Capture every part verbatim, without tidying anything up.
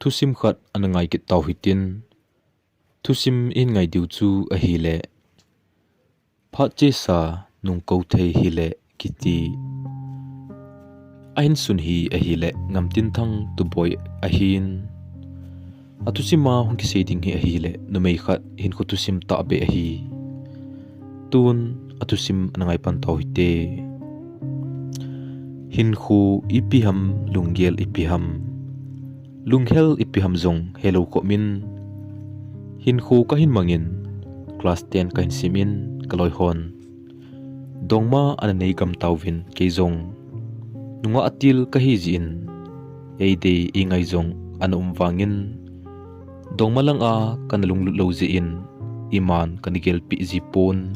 Thusim khat ana ngai kit tau hitin. Thusim in ngai diu chu ahile, phat chesa nung ko thei hile kiti. Ahin sun hi ahile Ngamtinthang Tuboi ahin. Athusim a hung kisei ding hi ahile numei khat hinkho thusim tahbeh ahi. Tun athusim ana ngai pan tau hite. Hinkho ipi ham, lunggel ipi ham, lunghel ipi ham jong helou khomin, hinkho kahin mangin, class ten kahin simin, kaloi hon dongma ana nei gam tauvin, kei jong nungah til kahi jeh in, eidei eingai jong ana um vangin, dongma langa kana lunglut lou jeh in, iman kana gelpeh ji pon.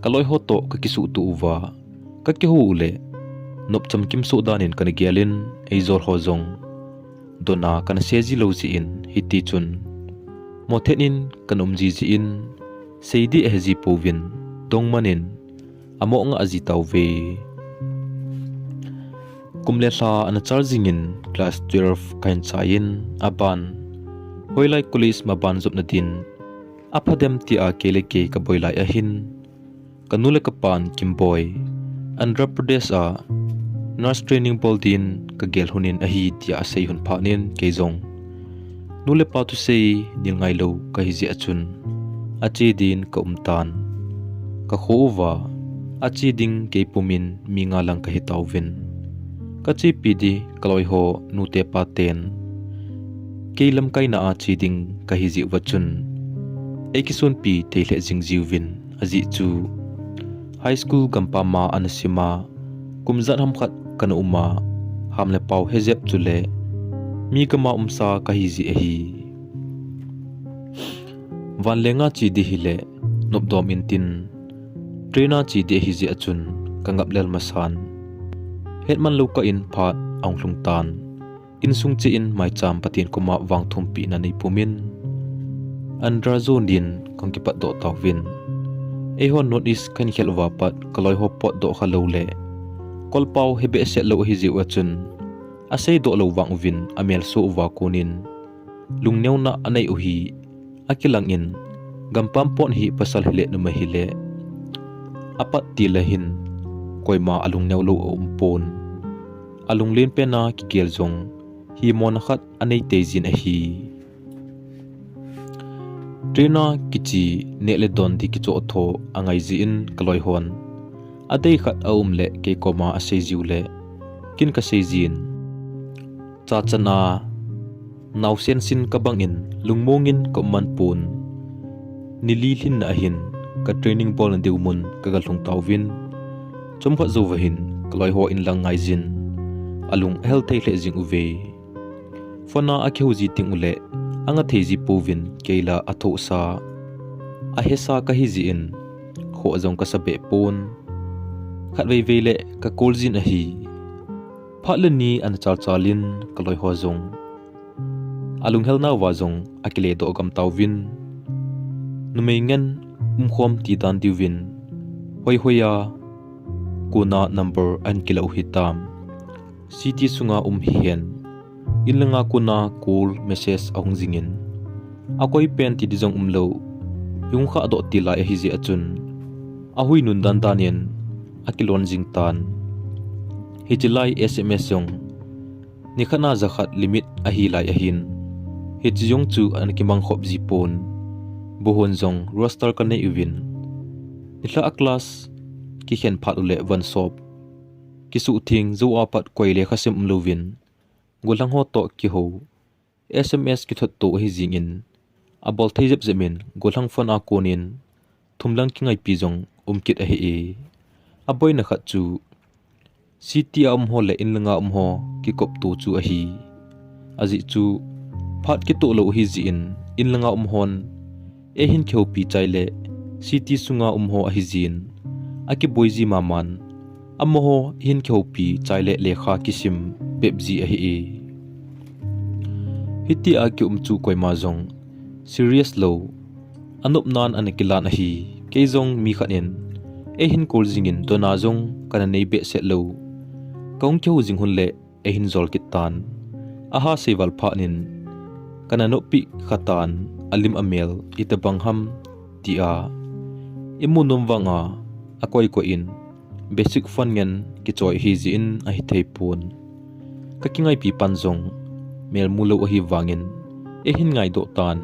Kaloi ho toh kakisuhto uva, kakihou uleh nopcham kimsoh danin kana gelin, eijol ho jong dona kana se ji lou jeh in, hitichun mothet in kana um ji jeh in, seiding ahe ji pouvin, dongman in amo ngah ji tauve. Kum le lha ana chal jingin class twelve kahin chaiyin, aban hoilai college maban jopna din apha dem tia kei le kei kaboi lai ahin, kanu le kapan Kimboi, Andhra Pradesh a nurse training bol din kagel lhonin ahi tia asei lhon phatnin, kei jong nu le pa thusei nil ngailou kahi jeh a chun, ache din kaum tan. Kakho uva ache ding kei pumin mi nga lang kahi tauvin, kachepi ding kaloi ho nute paten, kei lamkaina a che ding kahi jeh uva chun, eikisonpi thei lheh jing jiuvin, ajeh chu high school gampam a ana sima, kum ijat ham khat kana uma, ham le pao hejep chule mi gama umsa kahi jeh ahi. Vanlenga che ding hile nopdom intin, train a che ding ahi jeh a chun kangap lel masan, hetman lou kah in phat ahung lhung tan. Insung che in maicham Pathen koma vangthumpehna neipumin, Andhra Zone din kahung kipatdoh tauvin. Eihon North East kahin khel uva pat kaloi ho potdoh khalou le kolpao hebehseh lou ahi jeh uva chun, aseidoh lou vang uvin amelso uva konin lungneona anei u hi akilang in, gampam pot hi pasal hile numei hile apat til le hin koima alungneo lou aumpon. Alunglen pena kigel jong himona khat anei teijin ahi. Train a kiche neh le don ding kichoh tho angai jeh in kaloi hon, adei khat aum le kei koma asei jiu le ken kasei jin, chachan a naosen sin kabang in lungmong in kaum man pon. Ni li lhinna ahin ka training bolna diu mun kaga lhung tauvin, chomkhat jouva hin kaloi ho in lang ngai jin, alung ahel thei lheh jing uve. Phone a akihou ji teng uleh anga thei ji pouvin, kei la athohsa ahesa kahi jeh in khoh jong kasa behpon. Khatvei vei le ka call jin ahi. Phat le ni ana chalchal in kaloi ho jong alunghel nauva jong akile doh gam tauvin, numei ngen umkhom tidan diuvin hoihoi a kona number ahin kila u hitam. City sunga um hihen, inlanga kona call message ahung jingin, akoi pen ti ding jong umlou, ihung khahdoh til lai ahi jeh a chun ahui nun dandan in akilon jing tan. Hiche lai S M S jong nikhat na jakhat limit ahi lai ahin, hiche jong chu ana kimang khop ji pon. Buhon jong roster kanei uvin, nilhah a class kikhen phat uleh van sop kisuhtheng jou a pat koi lekhasim umlouvin, golhang ho toh kihou, S M S kithot to ahi jingin, abol thei jep jep in golhang phone a konin thumlang kingaipi jong um kit ahi e. Aboina khat chu city a um ho le inlanga um ho kikopto chu ahi. Ajeh chu phat kitoh lou ahi jeh in, inlanga um hon eihin kihoupi chai le city sunga um ho ahi jeh in akiboi ji maman, amaho eihin kihoupi chai le lekha kisim bep ji ahi e. Hitia kium chu koima jong serious lou, anopnan ana kilan ahi. Kei jong mi khat in eihin call jingin dona jong kana nei behseh lou, kahung kihou jing hun le eihin jol kit tan. Aha seival phatnin kana noppi khatan, alim amel itobang ham tia imu nom vanga akoi koi in, basic fund ngen kichoi hi jin ahithei pon. Ka kingaipi pan jong mel mu lou ahi vangin eihin ngaidoh tan.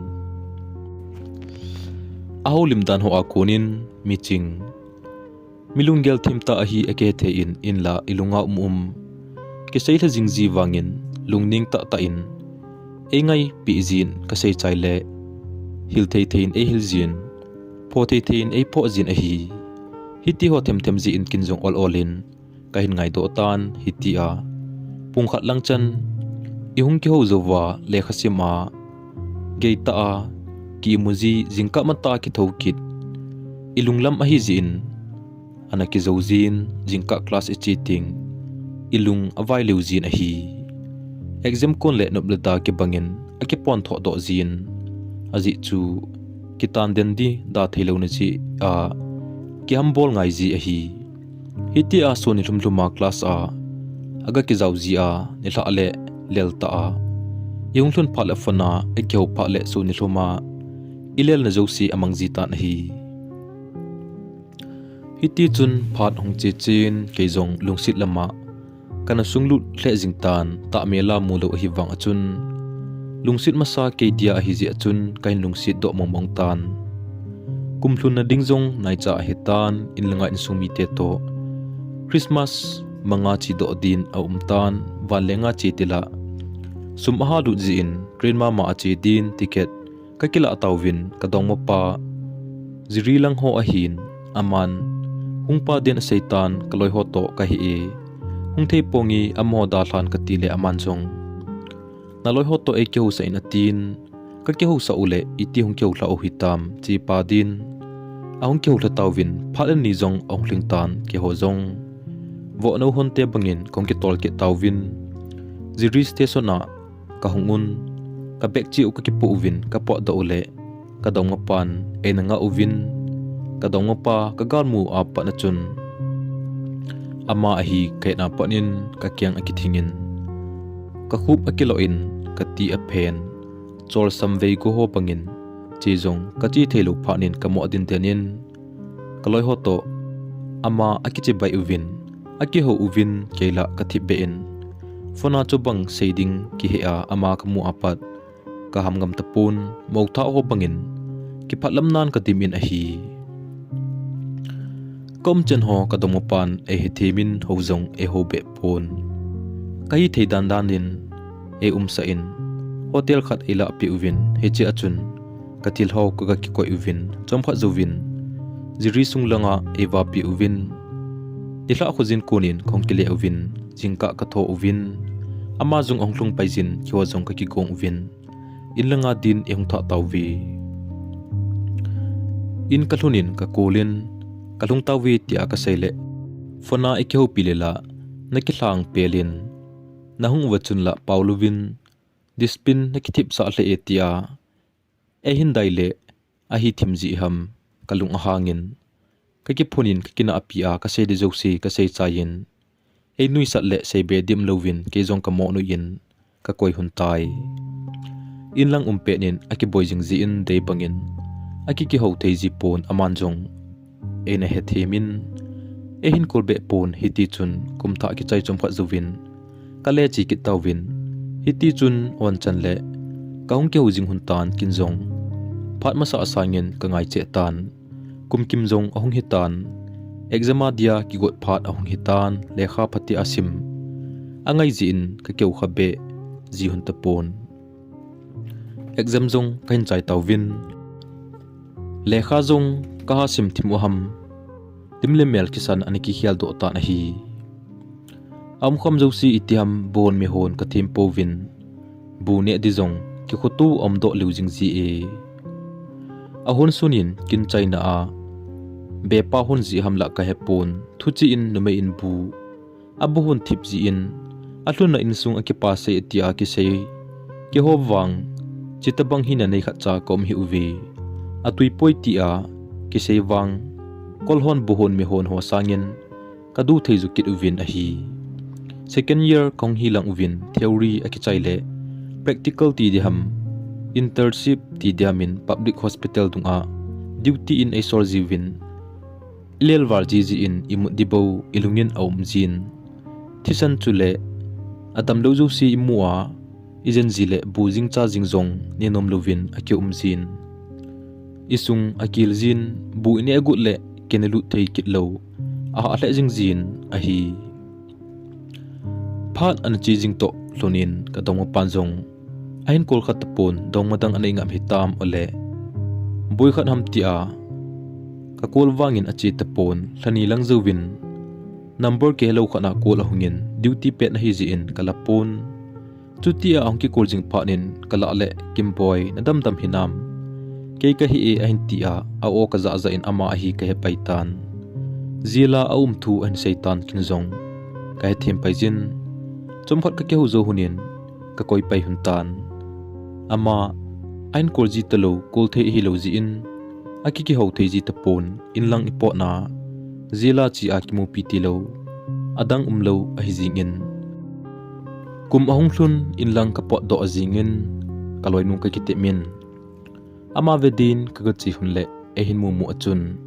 Ahoulim dan ho a konin miching, mi lunggel thim tah ahi akihethei in, inla ilunga um um kisei lha jing ji vangin lungning tah tah in eingaipi jin kasei chai le, hil thei thei in eihil jin, pho thei thei in eipho jin ahi. Hiti ho them them jin kin jong ol ol in kahin ngaidoh tan hitia. Pung khat lang chan ihung kihou jouva lekha sim a, gei tah a kimu ji, jingkah matah kithou kit, ilunglam ahi jin ana kijou jin, jingkah class iche teng ilung avai leu jin ahi. Exam kon le nop le da kibangin akipon thoh doh jin, ajeh chu kitan den di da thei louna jeh a kihambol ngai ji ahi. Hitia suni lhum lhum a class a aga kijao ji a, nilhah le lel tah a ihung lhun phat le phone a ikihou phat le suni lhum a ilelna jouse amang ji tan ahi. Hiti chun phat hung che chen kei jong lungset lama kana sunglut lheh jing tan, tahmel a mu lou ahi vang a chun lungset masa kei dia ahi jeh a chun kahin lungset doh mong mong tan. Kum lhunna ding jong naicha ahi tan, in le ngai insung mite toh Christmas manga chedoh din aum tan, vanlenga che tila sum aha lut jin train mama a che din ticket kakilah tauvin, kadongmapa Jiri lang ho ahin, aman hung pa din asei tan, kaloi ho toh kahi e, hung thei ponge amaho dalhan kati le aman jong, naloi ho toh eikihousah in atin, kakihousah u le iti hung kihou lha u hitam, che pa din ahung kihou lha tauvin, phat le ni jong ahung lhing tan, keiho jong vohnou honte bangin kahung kitol kit tauvin, Jiri station a kahung un, ka bag cheh u kakipoh uvin, kapotdoh u le kadongmapan eina ngah uvin, kadongmapa kagalmu a pat na chun ama ahi kahet na pat in kakeng akithingin, kakhup akiloh in, kati aphen, cholsam veigo ho bangin, che jong kache theilou phat in kamoh din den in, kaloi ho toh ama akichibai uvin, akihou uvin, keila kathip beh in, phone a chubang sei ding kihe a ama kamu a pat kaham ngam tapon, mouthah ho bangin kiphatlam nan kadim in ahi. Kaumchen ho kadongmapan eihethem in, hou jong eihou beh pon, kahithei dan dan in eiumsah in, hotel khat eilah peh uvin, hiche a chun kathil ho kaga kikoi uvin, chomkhat jouvin Jiri sung langa eivahpeh uvin, nilhah khojin konin kahung kile uvin, jingkah katho uvin, ama jong ahung lhung paijin, keiho jong kakigong uvin, in langa din eihung thah tauve. In kalhun in kakol in, kalhung tauve tia kasei le, phone a eikihoupi le la, nakilhang pel in, nahung uva chun la paolouvin, discipline nakithipsah lheh e tia eihin dai le, ahithim jeh ham, kalung ahangin, kakiphun in kakinahpi a kasei ding jouse kasei chai in, einuisat le seibe dim louvin kei jong kamoh nuiyin kakoi lhun tai. In lang um pet in akiboi jing jeh in dei bangin akikihou thei ji pon, aman jong eina hethem in eihin kol beh pon, hiti chun kum thah kichai chomkhat jouvin kale che kit tauvin, hiti chun onchan le kahung kihou jing lhon tan, kin jong phat masa sangin kangai cheh tan. Kum kim jong ahung hitan, exam a dia kigot phat ahung hitan, lekha phatea sim angai jeh in kakihou kha beh ji lhon tapon. Exam jong kahin chai tauvin, lekha jong kaha sim thim u ham, lim le mel kisan ana kikhel doh tan ahi. Aumkhom jouse itiham buhon mehon kathem pouvin, bu neh ding jong kikhoto aumdoh lheh jing ji e. Ahon sunin kin chaina a bepa lhon jeh ham lah kahepon, thuchih in numei in bu abu lhon thip jeh in, alhunna insung akipa sei tia kisei, keiho vang chutobang hina nei khatcha kaum hih uve. Atui poi tia kisei vang, kol lhon buhon mehon ho sangin kadu thei ju kit uvin ahi. Second year kahung hilang uvin, theory akichai le practical ti ding ham, Internship ti dia min public hospital dunga duty in eisol jiuvin, ilel val jiji in imut dibou ilungin aum jin. Thisan chule adamlou jouse imu a, ijen ji le bu jing cha jing jong nenom louvin akium jin. Isung akil jin, bu ine agut le kei nalut thei kit lou, ahah lheh jing jin ahi. Phat ana che jing toh lhonin kadongmapan jong ahin call kha tapon, dongma dang anei ngam hitam ole, boi khat ham tia ka call vangin ache tapon, lhani lang jouvin number kihelou khat a call ahungin duty pet ahi jeh in kala pon. Chutia ahung ki call jing phat in, kalah le, Kimboi, nadamdam hinam? Kei kahi e, ahin tia, a-o kajah jah in ama ahi kahe pai tan. Jail a aum thu ahin sei tan, ken jong kahethem pai jin. Chomkhat kakihou jou lhonin kakoi pai lhon tan. Ama ahin call ji talou, call thei ahilou jeh in akikihou thei ji tapon, inlang ipotna jail a che a kimupi tilou, adang umlou ahi jingin. Kum ahung lhun inlang kapotdoh jingin, kaloinu kakitepin, ama ve din kagache lhon le eihin mumu a chun,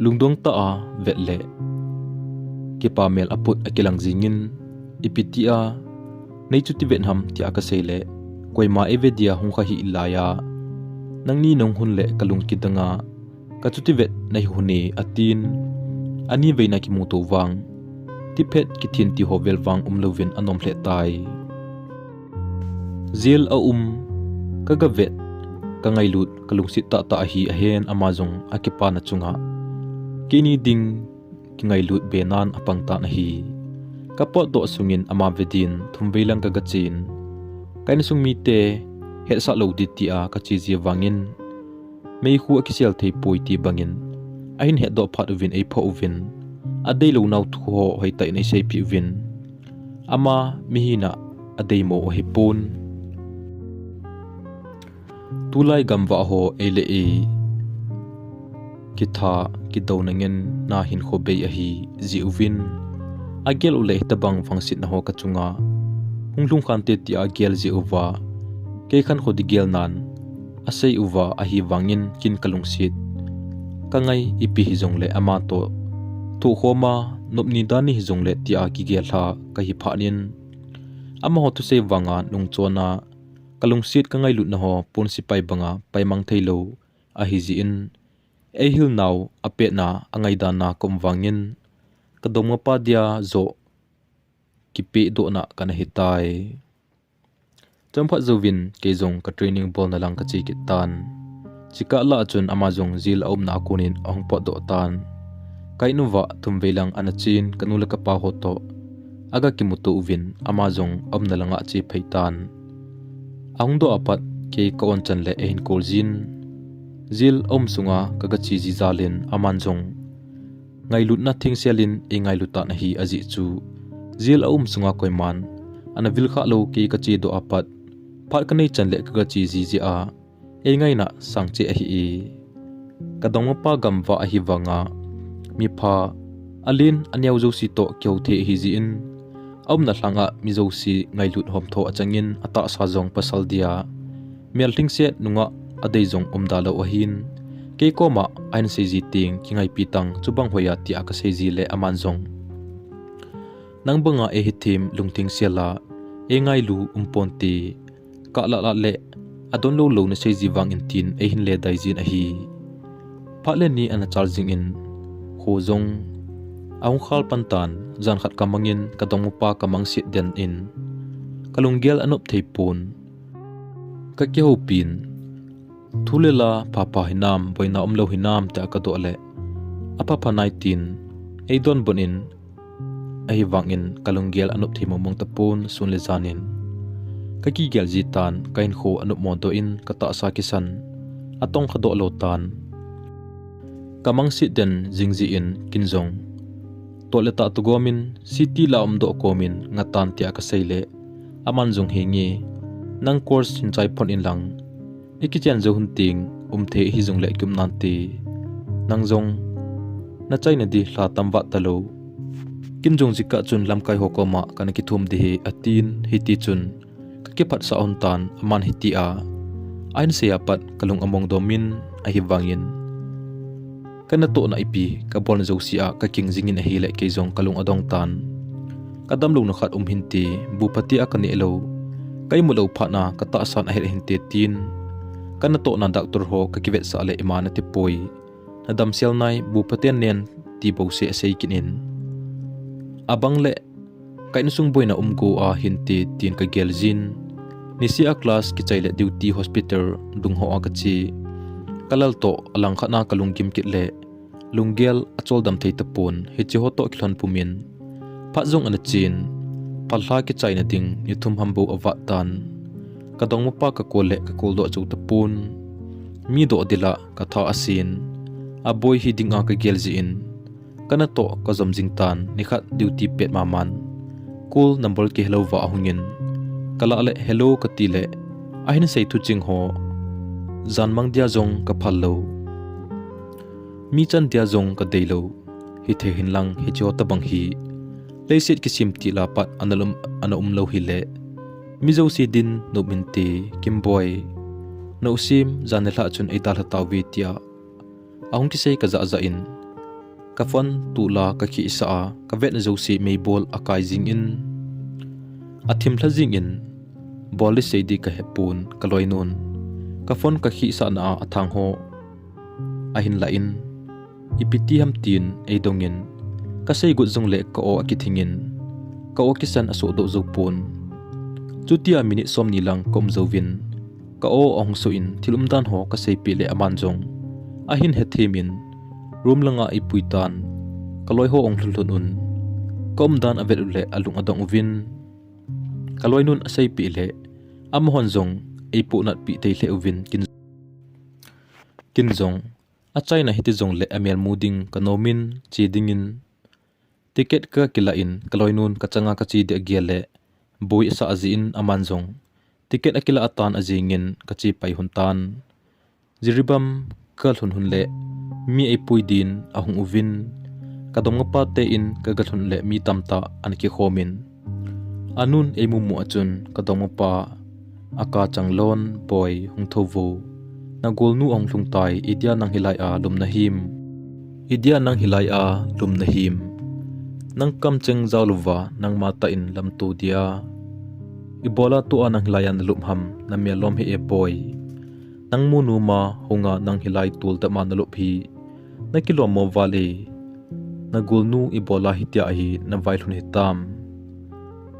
lungdong tah a vet le kipa mel aput akilang jingin, ipi tia nei chuti vet ham tia kasei le, koima eive dia hung kha hih laiya nangni nahung lhun le kalung kidanga kachuti vet nahi lhon e, atin. Ani veina kimuto vang tiphet kithin ti ho vel vang umlouvin anom lheh tai. Jail a um, kagavet, kangailut, kalungset tahtah ahi ahin, ama jong akipana chunga keini ding kingailut benan apang tan ahi. Kapotdoh sungin ama ve din thum vei lang kagachen, ka insung mite hetsah lou ding tia kache ji vangin, meikhu akisel thei poi ti bangin ahin hetdoh phat uvin eiphoh uvin, adeilou nau thu ho hoitah in eiseipeh uvin, ama mihina adeimo ahipon. Tulai gamvah ho ei le ei kitha kidouna ngen na hinkho bei ahi jeh uvin, agel u le hitobang vangsetna ho kachunga hung lhung khante tia agel jeh uva, kei khankho ding gelnan asei uva ahivangin ken kalungset kangai, ipi hijongle ama toh thohkhoma nopni dan ni hijongle tia kigel a kahi phat in, amaho thusei vanga nungchon a kalungset kangailutna ho ponsipai banga paimang theilou ahi jeh in, eihil nau apetna angaidan a kaum vangin, kadongmapa dia joh kipehdohna kana hitai. Chomkhat jouvin kei jong ka training bolna lang kache kit tan. Chukah lah a chun ama jong jail a umna a konin ahung potdoh tan. Ka in uva thum vei lang ana chen, kanu le kapa ho toh aga kimuto uvin ama jong aumna langa che phei tan. Ahung doh apat kei ka onchan le eihin call jin. Jail a um sunga kagache ji jalin aman jong ngailutna thengsel in eingailu tan ahi ajeh chu, jail a um sunga koiman ana vil khah lou, kei kachedoh apat phat kanei chan le kagache ji jeh a eingaina sangcheh ahi e. Kadongmapa gamvah ahivanga mipha alen aneo jouse toh kihou thei ahi jeh in, aumna lhanga mi jouse ngailut homtho achangin atahsa jong pasal dia melhingset nungah adei jong umda lou ahin, kei koma ahin sei ji teng kingaipi tang, chubang hoiya tia kasei ji le aman jong, nang banga eihethem lungthengsel a eingailu umponte, kalah lah le adonlou lou nasei ji vangin tin eihin ledai jin ahi. Phat le ni ana chal jingin kho jong ahung khal pan tan, jan khat kamangin kadongmapa kamangset den in kalunggel anop thei pon, kakihoupin, thu le la phapha hinam, boina umlou hinam tia kadoh le aphapha nai tin eidonbut in, ahivangin kalunggel anop thei mongmong tapon, sun le janin kakigel ji tan, kahinkho anopmo doh in katahsa kisan atongkha doh lou tan. Kamangset den jing jeh in ken jong toh le tah toh gomin city la umdoh komin ngatan tia kasei le aman jong, henge, nang course hin chai phot inlang, ikichen jou hun teng umthei hijongle kium nante, nang jong nachaina di lha tam vat talou, ken jong jikah chun lamkai ho koma kana kithum ding ahi, atin. Hitichun kakiphatsah hon tan, aman hitia Ahin sei apat kalung among domin ahivangin, kanatohna ipi kabolna jouse a kaking jingin ahile kei jong kalung adong tan. Kadamlouna khat um hinte, bu phatea kaneh lou, ka imut lou phatna katahsan ahet hinte tin, kanatohna doctor ho kakivetsah le ima natipoi, nadamsel nai, bu phaten nen, ti bouseh asei kit in. Abang le ka insung boina um go a hinte tin kagel jin. Niseh a class kichai le duty hospital lungho a kache. Kalal toh alangkhat na kalunggim kit le lunggel acholdam thei tapon, hiche ho toh kilhon pumin phat jong ana chen. Phalha kichaina ding ni thum ham bou avat tan. Kadongmapa kakol le kakol doh chou tapon. Mi doh dila katha asen. Aboi hi dinga kagel jeh in, kanatoh kajom jing tan, nikhat duty pet maman call number kihelou va ahungin, kalah le hello kati le ahin sei thuching ho, janmang dia jong kaphal lou, mi chan dia jong kadei lou. Hithei hinlang hiche ho tobang hi leiset kisim tila pat ana um, ana um lou hile, mi jouse din nop inte, Kimboi, nausem jan nilhah chun eidalha tauve, tia ahung kisei kajah jah in, kaphone tuh la kakhehsah a, kavetna jouse meibol akai jingin, athimlha jingin, bol le sei di kahepon, kaloinun kaphone kakhehsahna a athang ho ahin lah in, ipi ti ham tin eidongin, kasei got jongle ka-o akithingin, ka-o kisan asohdoh joupon. Chutia minute somni lang kaum jouvin, ka-o ahung soh in, thil umdan ho kaseipeh le aman jong ahin hethemin, room langa eipui tan. Kaloi ho ahung lhunlhun un, kaumdan avet u le alung adong uvin, kaloinun aseipeh le amahon jong eipohnatpeh thei lheh uvin, kin, kin jong achaina hiti jongle amel mu ding kanomin, che dingin ticket kakilah in, kaloinun kachanga kache ding agel le boi asah jeh in, aman jong ticket akilah atan ajingin kache pai lhon tan. Jiribam kalhun lhun le mi eipui din ahung uvin, kadongmapa te in kagalhun le mi tamtah ana kikhomin, anun eimumu a chun kadongmapa akachang lon, Boi, hung thouvo, nagolnu ahung lhung tai, idia nang hilai a lum nahim, idia nang hilai a lum nahim, nang kamcheng jao louva nangma tah in lamto dia, ibola tua nang hilai a nalup ham, namel lom hih e Boi. Nang mu numa hunga nang hilai tol dama nalup hi, nakilom mo val e. Nagolnu ibola hitia hi navailhun hitam.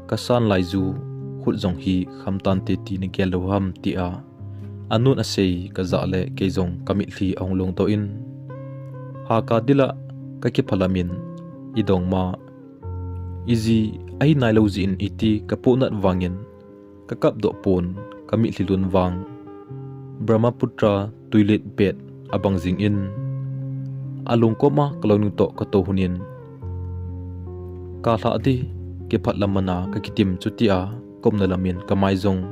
Kasan laiju khut jong hi khamtante ti nagel lou ham, tia anun asei kajah le kei jong kamitlhi ahung longdoh in, haka dila kakiphalam in, idongma, iji ahi nailou jeh in iti kapohnat vangin kakapdoh pon, kamitlhi lun vang Brahmaputra tuilet bed abang jingin, along koma kaloinu toh katou lhonin, kalhah di kiphat lam mana kakitim, chutia kaumna lamin kamai jong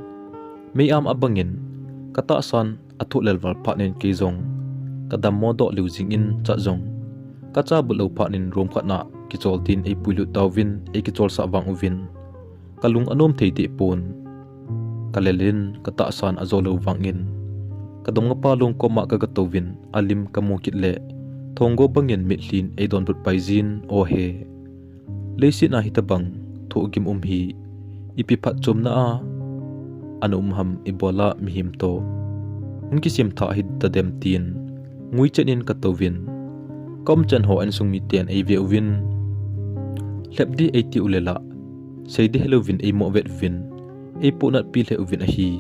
mei-am abangin katahsan athoh lelval phatnin kei jong kadammo doh lheh jingin, chat jong kachabut lou phatnin room khatna kichol din eipuilut tauvin, eikicholsah vang uvin, kalung anom thei dehpon. Kalel in katahsan ajo lou vangin, kadongmapa long koma kagatouvin, alim kamu kit le thonggo bangin mitlhin eidonbut paijin, O he, leiset a hitobang thohgim um hi ipi phatchomna a ana um ham, ibola mihem toh hung kisemthah hitadem tin nguichan in katouvin, kaumchan ho insung miten eive uvin, lhep di eiti u le la, sei di helouvin eimoh vet uvin, eipohnatpi lheh uvin ahi.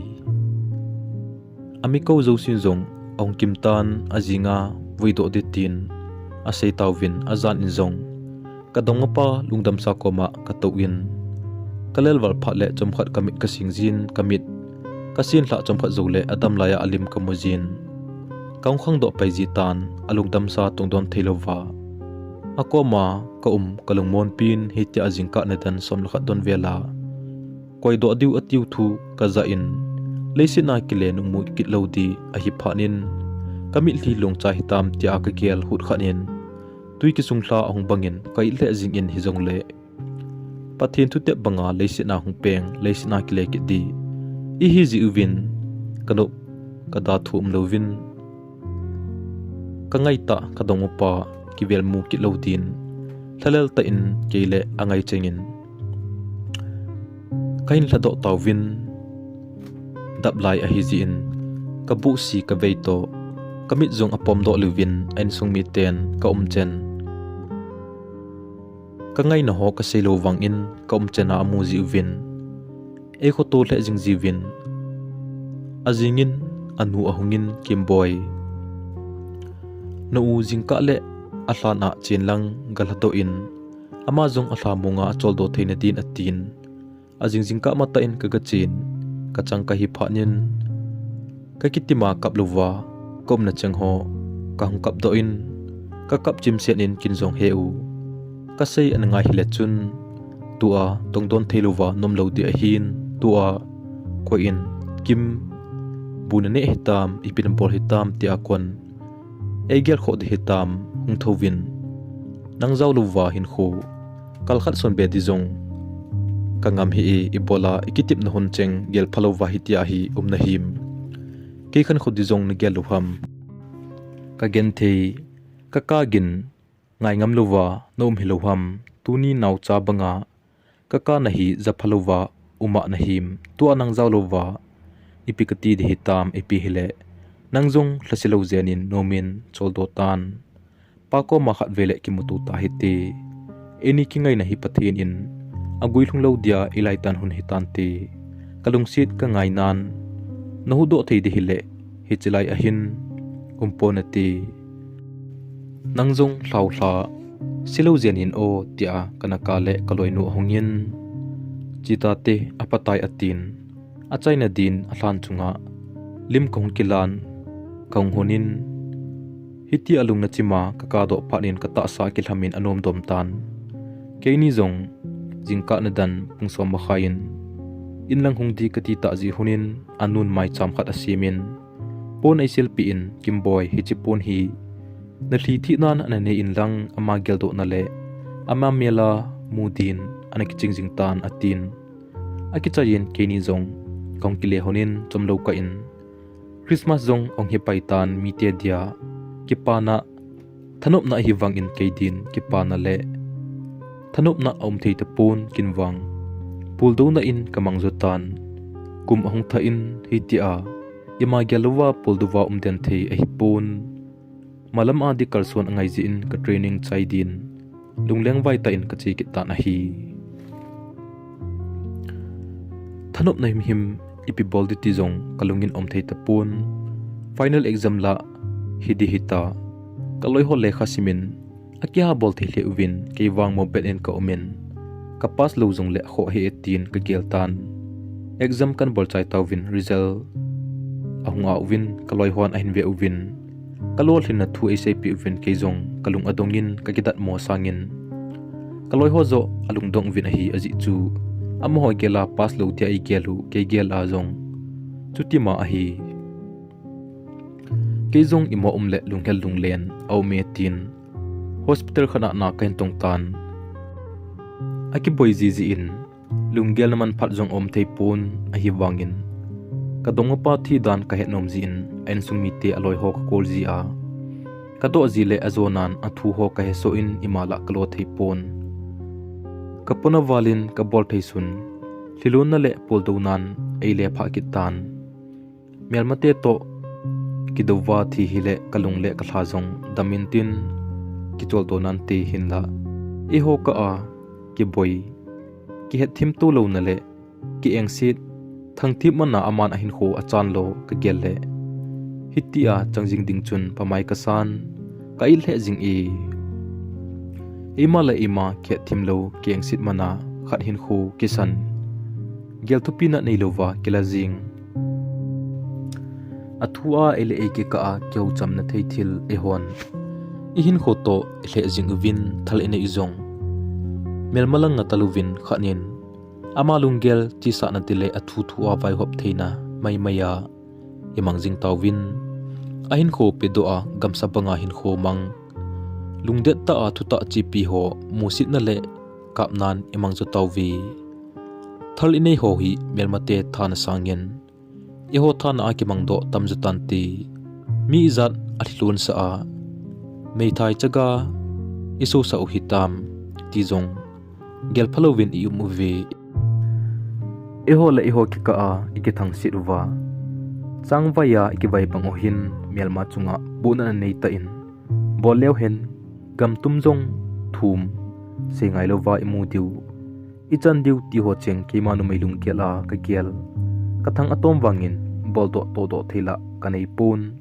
Amikou jousen jong ahung kimtan, ajinga vuidoh di tin asei tauvin, ajan in jong kadongmapa lungdamsa koma katouvin, kalelval phat le chomkhat kamit kasing jin, kamit kasinglhah chomkhat joule adam laiya alim kamu jin, kahung khangdoh paiji tan, alungdamsa tungdon theilouva akoma kaum kalungmonpin, hitia jingkah nidan som le khat don vela koidoh diu atiu thu kajah in, leiset a kile nungmu kit lou di ahi phatnin, kamitlhi lungchai hitam tia kagel hut khatnin, twi kisunglha ahung bangin ka-it lheh jingin, hijongle Pathen thutep banga leiset a hung peng, leiset a kile kit di ihi jeh uvin, kanop kada thu umlouvin, kangaitah kadong upa kivel mu kit lou din, lhalel tah in keile angai chengin kahin lhadoh tauvin, dap lai ahi jeh in, kabuhsi kavei toh, kamit jong apomdoh louvin a insung miten kaum chen. Kangaina ho kaseilou vangin kaum chen a amu jiuvin, eikhoto lheh jing jiuvin, ajingin anu ahungin, Kimboi, na u jingkah le alhan a chen lang galhadoh in, ama jong alha munga acholdo theina din atin. Ajing jingkah matah in kagachen, kachang kahi phatnin, kakitima kap louva kaumna cheng ho kahung kapdoh in, kakap chimset in kin jong he u. Kasei ana ngai hile chun, tua tongdon theilouva nomlou ding ahin, tua koi in, Kim, bu naneh hitam, ipi nabol hitam, tia kon eigel khoh ding hitam, hung thouvin, nang jaolouva hinkho kalkhat sonbe ding jong kangam hih e, ibola ikitepna hun cheng gelpha louva hitia hi um nahim? Kei khankho ding jong nagel lou ham? Kagenthei, kaka gin ngai ngam louva naum hilou ham? Tuni naocha banga kaka nahi japha louva uma nahim? Tua nang jaolouva ipi kati ding hitam, ipi hile nang jong lhase lou jenin nomin choldo tan. Pa koma khatvei le kimuto ta hite. Eini kingaina hi Pathen in aguilhung lou dia eilaitan hun hitante. Kalungset kangainan nahuhdoh thei ding hile hichelai ahin umpon nate. Nang jong lhao lha, se lou jen in o, tia kana kah le kaloinu ahungin, Chetate, aphatai, atin. Achaina din alhan chunga lim kahung kilan, kahung honin, hitia lungna chima kakahdoh phatnin katahsa kilhamin anomdom tan. Keini jong jingkah nadan pung som makhai in inlang hung ding kati tah jeh honin anun maicham khat asemin, pon eiselpeh in, Kimboi, hiche pon hi nalhi thihnan nanei inlang ama geldohna le ama mela mu din ana kiching jing tan, atin. Akichai in keini jong kahung kile honin chomlou kah in, Christmas jong ahung hi pai tan, mite dia kipana, thanopna ahivangin kei din kipana le thanopna aum thei tapon, kin vang puldouna in kamang jo tan. Kum ahung thah in hitia ima gel louva puldouva umden thei ahipon. Malam a ding kalson angai jeh in ka training chai din lungleng vaitah in kache kit tan ahi. Thanopna himhim ipi bol ding ti jong kalungin aum thei tapon. Final exam lah hiding hita. Kaloiho lekha simin akihabol thei lheh uvin, kei vang mobet in kaumin, kapass lou jongle akhoh hih e tin kagel tan. Exam kanabol chai tauvin, result ahung a uvin, kaloihon ahin ve uvin, kalolhinna thu eiseipeh uvin, kei jong kalung adongin kakidatmo sangin kaloiho joh alungdong uvin ahi, ajeh chu amaho gel a pass lou dia eigel u, kei gel a jong chutima ahi. Kei jong imo umle lunghel lunglen aume tin hospital khat a na kahin tong tan. Akiboi jiji in lunggelna manphat jong aum thei pon, ahivangin kadongmapa thi dan kahet nom jeh in a insung mite aloiho kakol ji a, kadoh ji le ajonan athu ho kahesoh in ima lah kalo thei pon. Kapona valin kabol thei sun lhilonna le puldounan eilephah kit tan. Melmate toh kidouva thi hile kalung le kalha jong damin tin kicholdo nante, hinlah eiho kah a kiboi, kihetthemto louna le kiengset thangthip mana aman ahinkho achan lou kagel le, hitia changjing ding chun phamai kasan, ka-it lheh jing e. Eima le eima kihetthemlou kiengset mana khat hinkho kisan, gel thupina neilouva kila jing. Athu a eile eikikah a kihouchamna thei thil eihon ihinkho toh ilheh jing uvin, thal inei jong melma lang ngah talouvin khatnin ama lunggel chisahna tile athu thu a vaihop theina maimai a imang jing tauvin, ahinkho pedoh a gamsa banga hinkho mang, lungdet tah a thutah chepi ho musitna le kapnan imang jo tauve. Thal inei ho hi melmate thana sangin Eiho thanna a kimangdoh tamjo tante. Mi ijat alhilhon sah a, meithai chaga isosah u hitam ti jong gelphalouvin i um uve. Eiho le eiho kikah a ikithangset uva, changvai a ikivai bang u hin melma chunga bohna anei tan, bol leu hen gamtum jong thum, sei ngailouva imu diu, ichan diu tiho cheng keima numei lunggel a kagel. Kathang atom vangin boldoh tohdoh thei lah kanei pon.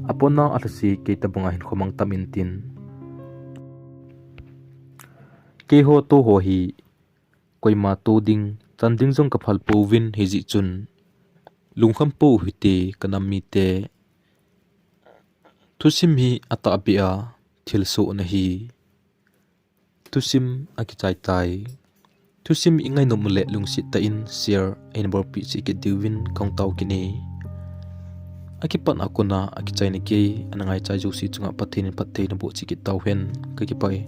Apona alhase kei tobanga hinkho mang tam intin. Keiho toh ho hi koima toh ding, chan ding jong kaphal pouvin hijeh chun lungkham pou hite kanam mite. Thusim hi atahbeh a thilsoh ana hi. Thusim akichai tai. Thusim ingainom uleh lungset tah in share eina bolpeh cheh kit diuvin kahung tao kit e. Akipat a kona akichaina gei ana ngaichai jouse chunga Pathen in phatthei naboh cheh kit tauhen. Kakipah e.